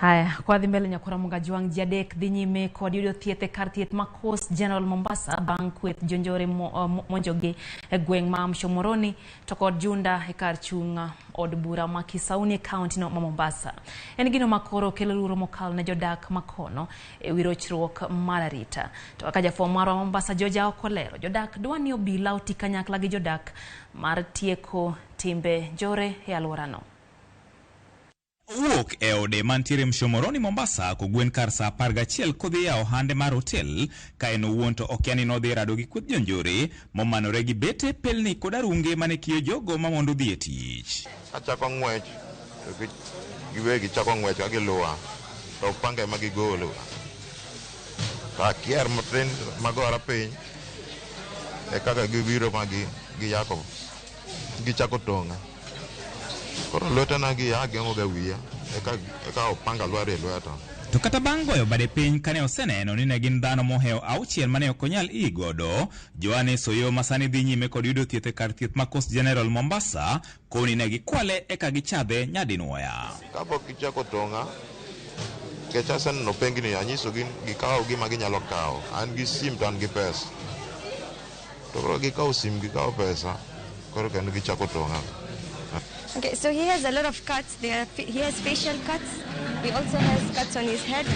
Haya, kwa dhi mbele nyakora Mugajwang' ji adek dhi nyime kod yudo thieth e kar thieth ma Coast General Mombasa bang' kweth jonjore monjogi e gweng' ma Mshomoroni to kod Junda e kar chung' od bura ma Kisauni e kaunti no ma Mombasa. En gino ma koro kelo luoro mokalo ne jodak makono e wi rochruok mar arita. To kaka jafwambo marwa Mombasa George Aoko lero, jodak dwa ni obila oti kanyakla gi jodak mar tieko timbe njore e alworano. Owuok e ode mantiere Mshomoroni Mombasa kogwen kar saa 11 kodhi yawo ohande mar hotel ka en owuon to okia ni nodhi rado gi kweth jonjore momanore gi bete, pelni kod arunge mane kiyo jogo ma mondo dhi e tich. Achako ng'wech to giwegi chako ng'wech ka giluwa to panga ema gigolo. To akier matin magora piny e kaka gibiro ma giyako gichako tong'a. Koro lwetena gi ageng'o ga wiya eka opanga lwar e lweta. To kata bang' goyo bade piny kane oseneno ni ne gin dhano mohewo 6 mane ok onyal ii godo, Johannes Oyo ma sani dhi nyime kod yudo thieth e kar thieth ma Coast General Mombasa koni ne gikwale eka gichadhe nyadinwoya. Kapok gichako tong'a, nikech aseneno pengni anyisogi gikaw gima ginyalo kawo. An gi sim to an gi pesa. To koro gikawo sim gikawo pesa, koro kendo gichako tong'a. Okay, so he has a lot of cuts. He has facial cuts. He also has cuts on his head,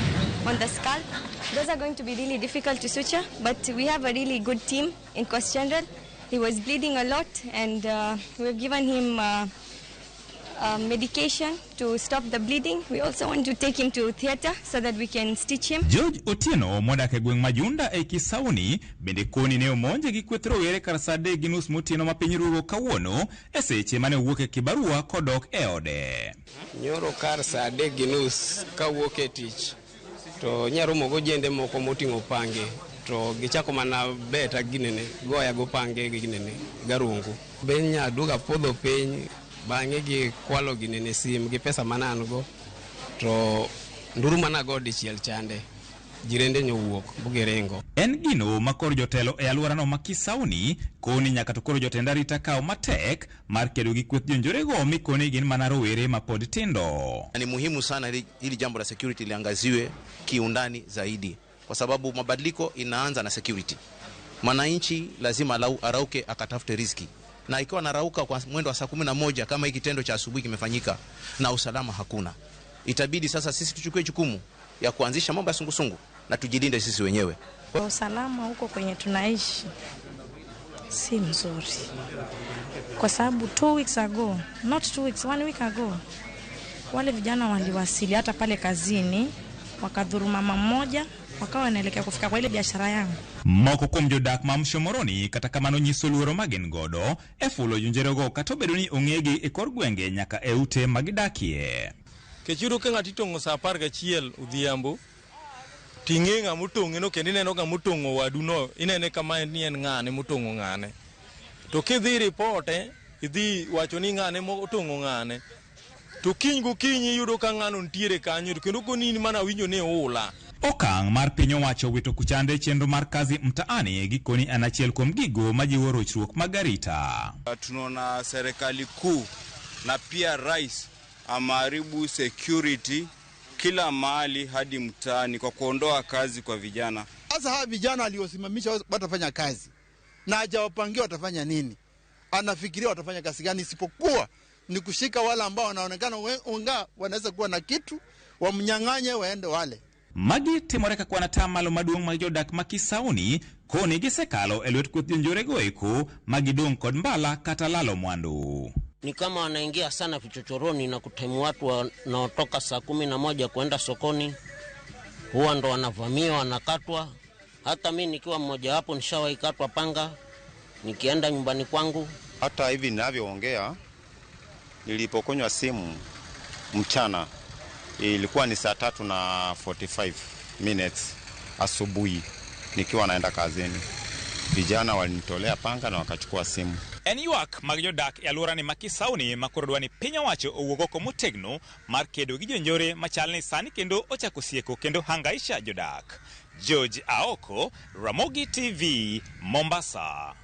on the scalp. Those are going to be really difficult to suture, but we have a really good team in Coast General. He was bleeding a lot, and we've given him medication to stop the bleeding. We also want to take him to theater so that we can stitch him. George Otieno modak e gweng' ma Junda e Kisauni bende koni ne omonje gi kweth rowere kar saa 3:30 motieno ma piny rugo kawuono e seche mane owuok e kibarua kodok e ode. Nyoro kar saa 3:30 kawuok e tich to nyaromo gojende moko moting'o pange to gichako mana beta ginene goya go pange gi ginene garungu. Be nyaduoga podho piny bang'e gi kwalo ginene sim gi pesa mane an go to nduru mana go dichiel chande jirende nyowuok bugiringo. En gino ma koro jotelo e alworano ma Kisauni koni nyaka to koro jotend arita kaw matek mar kedo gi kweth jonjorego mi koni gin mana rowere ma pod tindo. Ni muhimu sana hili jambo la security liangaziwe kiundani zaidi, kwa sababu mabadiliko inaanza na security. Mwananchi lazima arauke akatafute riziki, na ikiwa anarauka kwa mwendo wa saa 11 kama hiki kitendo cha asubuhi kimefanyika na usalama hakuna, itabidi sasa sisi tuchukue jukumu ya kuanzisha mambo ya sungusungu na tujilinde sisi wenyewe. Kwa usalama huko kwenye tunaishi si mzuri, kwa sababu 2 weeks ago, not 2 weeks, 1 week ago, wale vijana waliwasili hata pale kazini wakadhuru mama mmoja, wakawa wanaelekea kufika kwa ile biashara yangu. Moko kuom jodak ma Mshomoroni kata kamano nyiso luoro ma gin godo e fulo jonjerego kata obedo ni ong'egi e kor gwenge nyaka e ute ma gidakie. Kech iyudo ka ng'ato itong'o saa 11 odhiambo, ting'e ng'ama otong'e no kendo ineno ng'ama otong'o wadu no, inene kama en ni en ng'ane motong'o ng'ane. To kidhi ripote, idhi wacho ni ng'ane motong'o ng'ane. To kiny gokinyi iyudo ka ng'ano nitiere kanyo, to kendo koni in mana winjo ni ula. Okang' mar piny owacho wito kuchande chenro mar kazi mtaani gikoni en achiel kuom gigo majiwo rochruok mag arita. Tunaona serikali kuu na pia rais ameharibu security kila mahali hadi mtaani kwa kuondoa kazi kwa vijana. Sasa hawa vijana aliosimamisha watafanya kazi na hajawapangia watafanya nini? Anafikiria watafanya kazi gani isipokuwa ni kushika wale ambao wanaonekana wanaweza kuwa na kitu, wamnyang'anye waende wale. Magi timore ka kwan atamalo maduong' mag jodak ma Kisauni koni gisekalo e lwet kweth jonjorego eko ma gidong' kod mbala kata lalo mwandu. Ni kama wanaingia sana vichochoroni na kutaimu watu wanaotoka saa 11 kwenda sokoni, huwa ndo wanavamia, wanakatwa. Hata mi nikiwa mmoja wapo nishawahi katwa panga nikienda nyumbani kwangu. Hata hivi ninavyoongea, nilipokonywa simu mchana ilikuwa ni saa 3:45 minutes asubuhi nikiwa naenda kazini. Vijana walinitolea panga na wakachukua simu. En ywak mag jodak e alworani ma Kisauni ma koro dwa ni piny owacho owuog oko motegno mar kedo gi jonjore machal ni sani kendo ochako sieko kendo hangaisha jodak. George Aoko, Ramogi TV, Mombasa.